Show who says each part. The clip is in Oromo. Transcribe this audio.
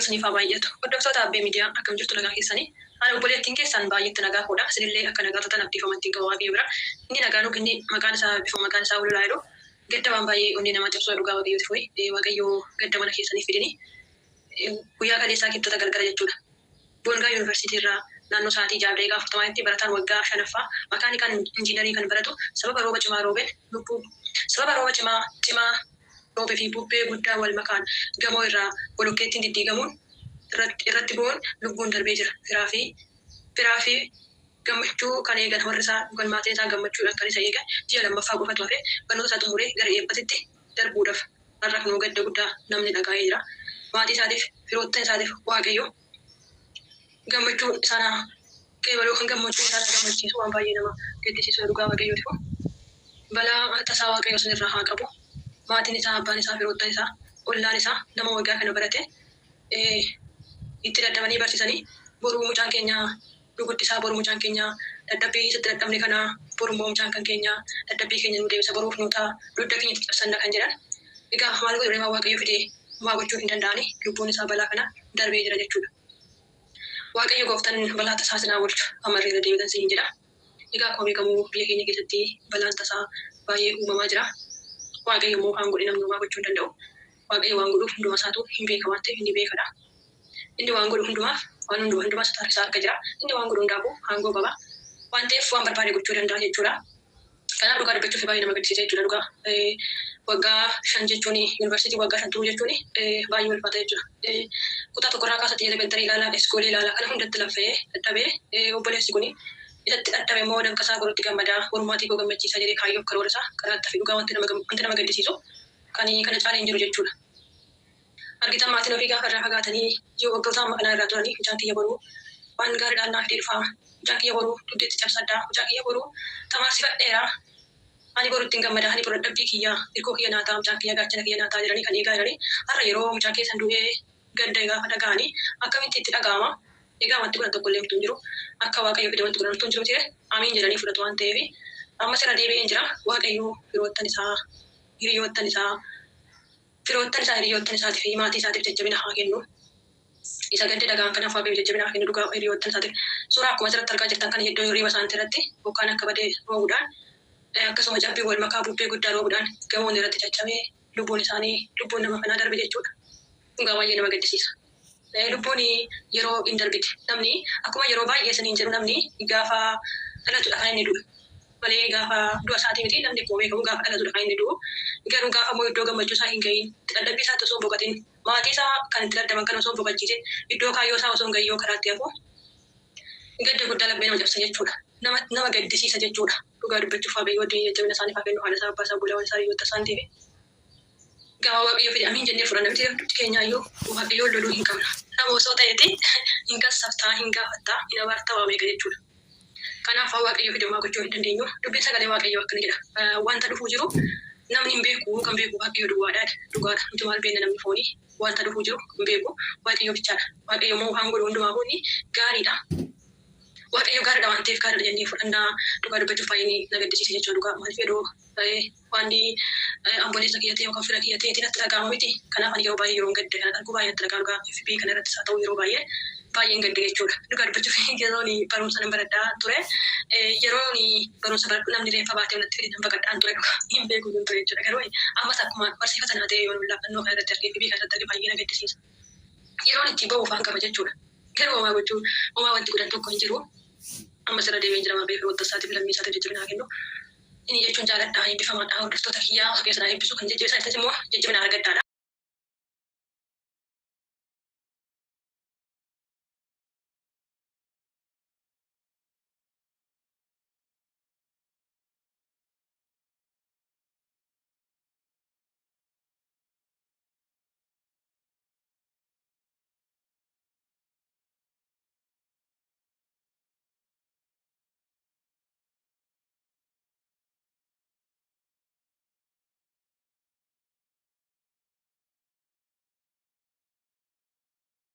Speaker 1: Waaqayyoo isiniif haa baay'atu. Hordoftoota Abbee Miidiyaa, akkam jirtu? Nagaa keessanii? Ani obboleettiin keessan baay'eetti nagaa koodha. Isinillee akka nagaa taatan abdiif amantiin qaba Waaqayyo bira. Inni nagaa nuu kenne, maqaan isaa eebbifamu, maqaan isaa ululaa jedhu. Gadda waan baay'ee onnee namaa cabsudha, dhugaa Waaqayyooti foyi. Waaqayyo gadda mana keessaniif fidini. Guyyaa kaleessaa Kibxata galgala jechuudha. Boongaa Yuunivarsiitii irraa naannoo sa'aatii 6:40tti barataan waggaa 5ffaa makaanikaan injiinarii kan baratu sababa rooba cimaa roobeen lubbuu sababa rooba cimaa cimaa roobee fi bubbee guddaa wal makaan gamoo irraa bolokkeettiin diddiigamuun irratti bu'uun lubbuun darbee jira. Firaa fi gammachuu kan eegan warri isaa yookaan maatiin isaa gammachuudhaan kan isa eegan, ji'a lammaffaa qofatu hafe barnoota isaa xumuree gara eebbatitti darbuudhaaf, har'a kunoo gadda guddaa namni dhaga'ee jira. Maatii isaatiif, firoottan isaatiif Waaqayyo gammachuu isaan qeebaluu kan gammachuu isaan gammachiisu. Waan baay'ee nama gaddisiisu, dhugaa Waaqayyooti. Balaa tasaa Waaqayyo isinirraa haa qabu. Maatiin isaa, abbaan isaa, firoottan isaa, ollaan isaa, nama waggaa kana barate itti dadhabanii barsiisanii, boruu mucaan keenya nu guddisaa, boru mucaan keenya dadhabbii isatti dadhabne kana, boru immoo mucaan kan keenya dadhabbii keenya nu deebisa, boruuf nu ta'a, dugda keenya itti cabsanna kan jedhan. Egaa maal godhu? Waan Waaqayyo fide homaa gochuu hin danda'ani. Lubbuun isaa balaa kana darbee jira jechuudha. Waaqayyo gooftaan balaa tasaa sinaa oolchu, ammarree irra deebitan siin jedha. Egaa akkuma beekamu biyya keenya keessatti balaan tasaa baay'ee uumamaa jira. Waaqayyo immoo waan godhe namni homaa gochuu hin danda'u. Waaqayyo waan godhuuf hunduma isaatu hin beeka waan ta'eef, inni beekadha. Inni waan godhu hundumaaf waan hunduma hundumaa isaa harka jira. Inni waan godhu hundaafuu aangoo qaba. Waan ta'eef waan barbaade gochuu danda'a jechuudha. Kanaaf dhugaa dubbachuuf baay'ee nama gaddisiisa jechuudha, dhugaa. Waggaa 5 jechuun, yuunivarsiitii waggaa 5 turuu jechuun baay'ee ulfaata jechuudha. Kutaa tokkorraa kaasatti elementary ilaalaa, schoolii ilaalaa, kana hundatti laffee dadhabee obboleessi kuni isatti dadhabe immoo danqasaa borutti gammadaa, borumaatii koo gammachiisa jedhee kaayyoof karoora isaa karaatti hafe. Dhugaa wanti nama gaddisiisu kan kana caalee hin jiru jechuudha. Argitan, maatiin ofii gaafa irraa fagaatanii yoo waggoota amma kanaa irraa turanii, mucaan kiyya boruu waan gaariidhaan naaf fidee dhufaa, mucaan kiyya boruu dugdeetti cabsaddaa, mucaan kiyya boruu tamaarsifadheera, ani boru ittiin gammada, ani boru dadhabbii kiyya hirkoo kiyya naa ta'a, mucaan kiyya gaachana kiyya naa ta'a jedhanii kan eegaa jiranii, har'a yeroo mucaan keessan du'ee gadda gaafa dhaga'anii akkamitti itti dhaga'ama? Egaa wanti godhan tokko illee hin jiru. Akka Waaqayyo fide wanti godhan hin jiru ture. Amiin jedhanii fudhatu waan ta'eef, ammas irra deebi'een jira. Waaqayyo firoottan isaa, hiriyoottan isaa, firoottan isaa, hiriyoottan isaatii fi maatii isaatiif jajjabina haa kennu. Isa gadda dhagaan kanaaf Waaqayyo jajjabina haa kennu, dhugaa, hiriyoottan isaatiif. Suuraa akkuma asirratti argaa jirtan kana iddoo hirriba isaaniitti irratti bokkaan akka badee roobuudhaan, akkasuma cabbii wal makaa bubbee guddaa roobuudhaan gamoon irratti caccabee lubbuun isaanii, lubbuun nama kanaa darbe jechuudha. Dhugaa baay'ee nama gaddisiisa. Lubbuun yeroo hin darbite. Namni akkuma yeroo baay'ee isiniin jedhu, namni gaafa dhalatudha kan inni du'u. Malee gaafa du'a isaatii miti. Namni akkuma beekamu gaafa dhalatudha kan inni du'u. Garuu gaafa immoo iddoo gammachuu isaa hin gahiin, dadhabbii isaatti osoo hin boqotin, maatii isaa kan itti dadhaban kan osoo hin boqochiisin, iddoo kaayyoo isaa osoo hin gahiin yoo karaatti hafu, gadda guddaa laphee nama cabsa jechuudha. Nama gaddisiisa jechuudha. Dhugaa dubbachuuf, Waaqayyo wajjin jajjabina isaaniif haa kennu, haadha isaa, abbaa isaa, obboleewwan isaa, hiriyoota isaaniitiif. Gaafa Waaqayyo fide amiin jennee fudhanna miti? Hundumti keenyaayyuu Waaqayyoon loluu hin qabna. Nama osoo ta'eeti hin kassaftaa, hin gaafattaa, hin abaartaa, waa meeqa jechuudha. Kanaaf waan Waaqayyo fide homaa gochuu hin dandeenyu. Dubbiin sagalee Waaqayyoo akkana jedha. Wanta dhufuu jiru namni hin beeku, kan beeku Waaqayyo duwwaadha. Dhugaadha. Nuti maal beekna? Namni foonii wanta dhufuu jiru hin beeku. Waaqayyo bichaadha. Waaqayyo immoo waan godhu hundumaafuu inni gaariidha. Waaqayyo gaariidha waan ta'eef gaariidha jennee fudhannaa. Dhugaa dubbachuuf baay'ee na gaddisiise jechuudha, dhugaa. Maaliif jedhu, waan obboleessa kiyya ta'e yookaan fira kiyya ta'eetiin natti dhaga'ama miti. Kanaaf ani yeroo baay'ee yeroon gadda kana argu baay'ee natti dhaga'ama, dhugaa. FB kana irrattis haa ta'u, yeroo baay'ee baay'een gadda jechuudha. Dhugaa dubbachuuf yeroon barumsa nan baradhaa ture. Yeroon barumsa baradhu namni reeffa baatee natti fide nan baqadhaan ture, dhugaa, hin beeku ture jechuudha. Garuu ammas akkuma barsiifata naa ta'e, yoo fannoo kana irratti argee, FB kana irratti argee, baay'ee na gaddisiisa. Yeroon itti ba'u faan qaba jechuudha. Garuu homaa gochuu, homaa wanti godhan tokko hin jiru. Ammas irra deebi'een jira, Waaqayyo firoota isaatiif, lammii isaatiif jajjabina haa kennu. Inni jechuun jaaladha, eebbifamaadha, hordoftoota kiyyaa osoo keessan eebbisu kan jajjabeessaa jirtanis immoo jajjabina argadhaadha.